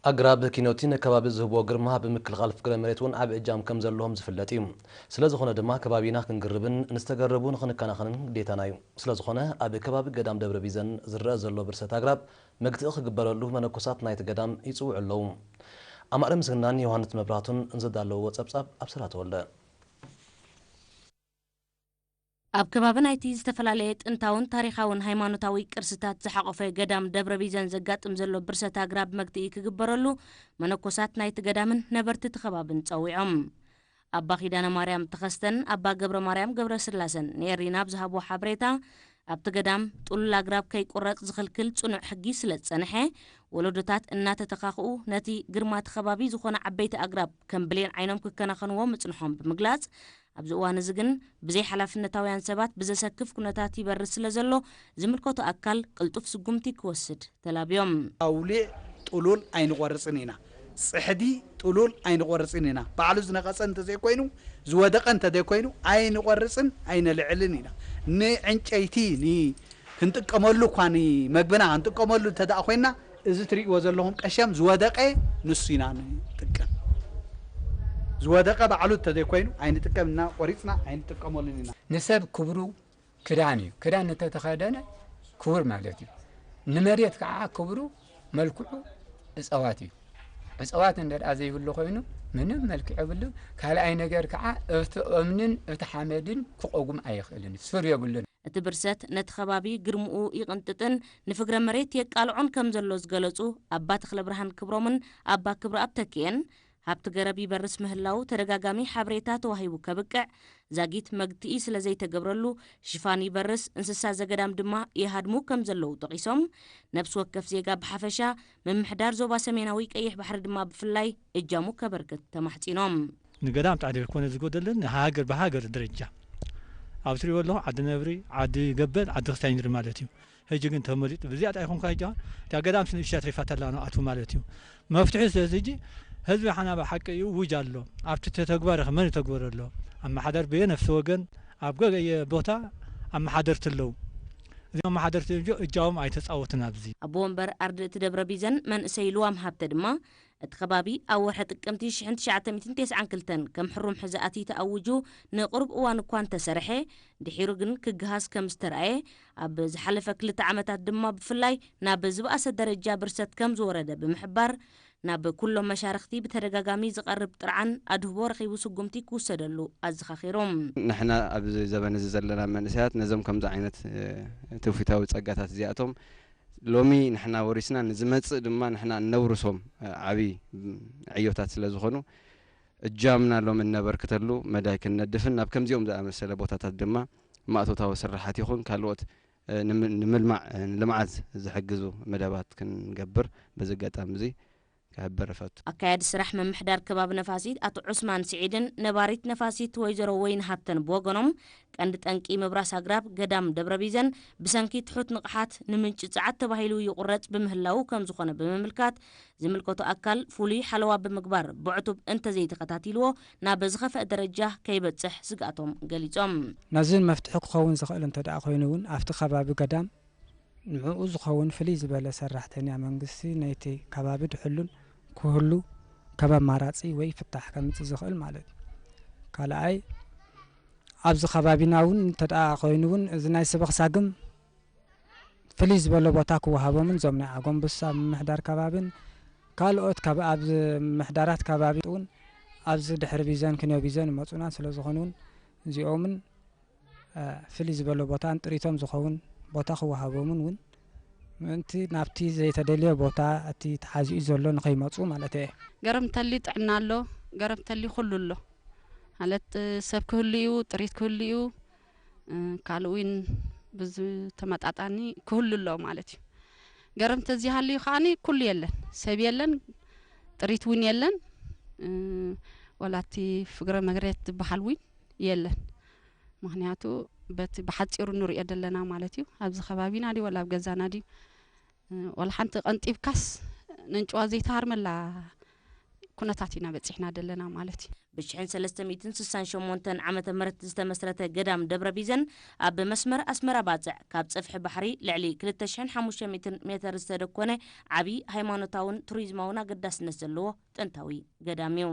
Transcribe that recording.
ኣግራብ ኪኖቲ ንከባቢ ዝህብዎ ግርማ ብምክልኻል ፍግረ መሬት እውን ዓቢ እጃም ከም ዘለዎም ዝፍለጥ እዩ። ስለ ዝኾነ ድማ ከባቢና ክንግርብን ንዝተገረቡ ንኽንከናኸንን ግዴታና እዩ። ስለ ዝኾነ ኣብ ከባቢ ገዳም ደብረ ቢዘን ዝረአ ዘሎ ብርሰት ኣግራብ መግትኢ ክግበረሉ መነኮሳት ናይቲ ገዳም ይጽውዑ ኣለዉ። ኣማረ ምስግናን ዮሃንስ መብራህቱን ንዘዳለውዎ ጸብጻብ ኣብሰራ ተወልደ። ኣብ ከባቢ ናይቲ ዝተፈላለየ ጥንታውን ታሪኻውን ሃይማኖታዊ ቅርስታት ዝሓቖፈ ገዳም ደብረ ቢዘን ዘጋጥም ዘሎ ብርሰት ኣግራብ መግትኢ ክግበረሉ መነኮሳት ናይቲ ገዳምን ነበርቲ እቲ ከባብን ጸዊዖም። ኣባ ኪዳነ ማርያም ተኸስተን ኣባ ገብረ ማርያም ገብረ ስላሰን ንኤሪና ኣብ ዝሃብዎ ሓበሬታ፣ ኣብቲ ገዳም ጥሉል ኣግራብ ከይቁረጽ ዝኽልክል ጽኑዕ ሕጊ ስለ ዝጸንሐ፣ ወለዶታት እናተተኻኽኡ ነቲ ግርማ እቲ ከባቢ ዝኾነ ዓበይቲ ኣግራብ ከም ብሌን ዓይኖም ክከናኸንዎ ምጽንሖም ብምግላጽ፣ ኣብዚ እዋን እዚ ግን ብዘይ ሓላፍነታውያን ሰባት ብዘሰክፍ ኩነታት ይበርስ ስለ ዘሎ፣ ዝምልከቶ ኣካል ቅልጡፍ ስጉምቲ ክወስድ ተላብዮም። ኣውሊዕ ጥሉል ኣይንቆርጽን ኢና። ጽሕዲ ጥሉል ኣይንቆርጽን ኢና። ባዕሉ ዝነቐጸ እንተዘይኮይኑ፣ ዝወደቐ እንተዘይኮይኑ፣ ኣይንቆርጽን ኣይነልዕልን ኢና። ንዕንጨይቲ፣ ን-፣ ክንጥቀመሉ እኳ ንመግብና ክንጥቀመሉ እንተ ደኣ ኮይንና፣ እዚ ትርእይዎ ዘለኹም ቀሸም ዝወደቐ ንሱ ኢና ንጥቀም። ዝወደቐ ባዕሉ እንተዘይኮይኑ ኣይንጥቀም እና ቆሪጽና ኣይንጥቀመሉን ኢና። ንሰብ ክብሩ ክዳን እዩ። ክዳን እንተተኸደነ ክቡር ማለት እዩ። ንመሬት ከዓ ክብሩ መልክዑ እፀዋት እዩ። እፀዋት እንደ ደኣ ዘይብሉ ኮይኑ ምንም መልክዕ የብሉን። ካልኣይ ነገር ከዓ እቲ እምንን እቲ ሓመድን ክቆጉም ኣይኽእልን እዩ። ሱር የብሉን። እቲ ብርሰት ነቲ ከባቢ ግርምኡ ይቕንጥጥን ንፍግረ መሬት የቃልዖን ከም ዘሎ ዝገለጹ ኣባ ተኽለ ብርሃን ክብሮምን ኣባ ክብረኣብ ተኪኤን፣ ሃብቲ ገረብ ይበርስ ምህላው ተደጋጋሚ ሓበሬታ ተዋሂቡ ከብቅዕ፣ ዛጊት መግትኢ ስለ ዘይተገብረሉ ሽፋን ይበርስ፣ እንስሳ ዘገዳም ድማ ይሃድሙ ከም ዘለዉ ጠቒሶም፣ ነብሲ ወከፍ ዜጋ ብሓፈሻ ምምሕዳር ዞባ ሰሜናዊ ቀይሕ ባሕሪ ድማ ብፍላይ እጃሙ ከበርክት ተማሕጺኖም። ንገዳም ጥራሕ ዘይኮነ ዝጎደልን፣ ንሃገር ብሃገር ደረጃ ኣብ ትሪእዎ ኣለኹም፣ ዓዲ ነብሪ፣ ዓዲ ገበል፣ ዓዲ ክስታይ ንድሪ ማለት እዩ። ሕጂ ግን ተመሊጡ ብዚኣ እንታይ ይኹን ካይጃ፣ እታ ገዳም ንእሽተይ ኣትሪፋታ ኣላ ንኣትዉ ማለት እዩ። መፍትሒ ስለዚ ሕጂ ህዝቢ ሓና ብሓቂ እዩ፣ ውጅ ኣሎ። ኣብቲ ተተግባሪ ከ መን ይተግበሮ ኣሎ? ኣመሓደር በየነፍሲ ወገን ኣብ ገገየ ቦታ ኣመሓደርቲ ኣለዉ። እዚኦም ኣመሓደርቲ እጆ-፣ እጃዎም ኣይተጻወቱን ኣብዚ። ኣቦ ወንበር ኣርድእቲ ደብረ ቢዘን መንእሰይ ልዋም ሃብተ ድማ፣ እቲ ከባቢ ኣብ ወርሒ ጥቅምቲ ሽሕን ትሽዓተ ሚእትን ተስዓን ክልተን ከም ሕሩም ሕዚ ኣትዩ ተኣዊጁ ንቁሩብ እዋን እኳ እንተሰርሐ፣ ድሒሩ ግን ክገሃስ ከም ዝተራእየ፣ ኣብ ዝሓለፈ ክልተ ዓመታት ድማ ብፍላይ ናብ ዝበኣሰ ደረጃ ብርሰት ከም ዝወረደ ብምሕባር፣ ናብ ኩሎም መሻርኽቲ ብተደጋጋሚ ዝቐርብ ጥርዓን ኣድህቦ ረኺቡ ስጉምቲ ክውሰደሉ ኣዘኻኺሮም። ንሕና ኣብዚ ዘበን እዚ ዘለና መንእሰያት ነዞም ከምዚ ዓይነት፣ እ፣ ትውፊታዊ ጸጋታት እዚኣቶም ሎሚ ንሕና ወሪስና ንዝመጽእ ድማ ንሕና እነውርሶም፣ እ፣ ዓቢ፣ ም፣ ዕዮታት ስለ ዝኾኑ እጃምና ሎም እነበርክተሉ መዳይ ክንነድፍን ናብ ከምዚኦም ዝኣመሰለ ቦታታት ድማ ማእቶታዊ ስራሓት ይኹን ካልኦት፣ እ፣ ንም-፣ ንምልማዕ፣ እ፣ ንልምዓት ዝሕግዙ መደባት ክንገብር በዚ ኣጋጣሚ እዚ ክሕብር እፈቱ። ኣካያዲ ስራሕ ምምሕዳር ከባቢ ነፋሲት ኣቶ ዑስማን ስዒድን ነባሪት ነፋሲት ወይዘሮ ወይን ሃብተን ብወገኖም፣ ቀንዲ ጠንቂ ምብራስ ኣግራብ ገዳም ደብረ ቢዘን ብሰንኪ ትሑት ንቕሓት ንምንጪ ጸዓት ተባሂሉ ይቑረጽ ብምህላዉ ከም ዝኾነ ብምምልካት፣ ዝምልከቶ ኣካል ፍሉይ ሓለዋ ብምግባር ብዕቱብ እንተዘይተኸታቲልዎ ናብ ዝኸፍአ ደረጃ ከይበጽሕ ስግኣቶም ገሊጾም። ነዚ መፍትሒ ክኸውን ዝኽእል እንተ ደኣ ኮይኑ እውን ኣብቲ ከባቢ ገዳም ንዕኡ ዝኸውን ፍልይ ዝበለ ሰራሕተኛ መንግስቲ ነይቲ ከባቢ ድሕሉን ክህሉ ከም ኣማራጺ ወይ ፍታሕ ከምጽእ ዝኽእል ማለት እዩ። ካልኣይ ኣብዚ ከባቢና እውን እንተ ደኣ ኮይኑ እውን እዚ ናይ ስበኽ ሳግም ፍልይ ዝበለ ቦታ ክወሃቦምን እዞም ናይ ኣጎንብሳ ምምሕዳር ከባብን ካልኦት ካብ ኣብዚ ምምሕዳራት ከባቢ እውን ኣብዚ ድሕሪ ቢዘን ክንዮ ቢዘን ይመጹና ስለ ዝኾኑ እውን እዚኦምን፣ እ፣ ፍልይ ዝበለ ቦታን ጥሪቶም ዝኸውን ቦታ ክወሃቦምን እውን ምእንቲ ናብቲ ዘይተደልየ ቦታ እቲ ተሓዚኡ ዘሎ ንኸይመጹ ማለት እየ። ገረምተሊ ጥዕና ኣሎ፣ ገረምተሊ ኩሉ ኣሎ። ማለት ሰብ ክህሉ እዩ፣ ጥሪት ክህሉ እዩ፣ እ፣ ካልእ እውን ብዝተመጣጣኒ ክህሉ ኣሎ ማለት እዩ። ገረም ተዚሃልዩ ከዓኒ ኩሉ የለን፣ ሰብ የለን፣ ጥሪት እውን የለን፣ እ፣ ወላ እቲ ፍግረ መግሬት ዝበሃል እውን የለን። ምኽንያቱ በቲ ብሓጺሩ ንሪኦ ዘለና ማለት እዩ። ኣብዚ ከባቢና ድዩ ወላ ኣብ ገዛና ድዩ፣ እ፣ ወላ ሓንቲ ቀንጢብካስ ነንጭዋ ዘይትሃርመላ ኩነታት ኢና በፂሕና ዘለና ማለት እዩ። ብ1368 ዓመተ ምህረት ዝተመስረተ ገዳም ደብረ ቢዘን ኣብ መስመር ኣስመራ ባጽዕ ካብ ጽፍሒ ባሕሪ ልዕሊ 2500 ሜተር ዝተደኮነ ዓቢ ሃይማኖታውን ቱሪዝማውን ኣገዳስነት ዘለዎ ጥንታዊ ገዳም እዩ።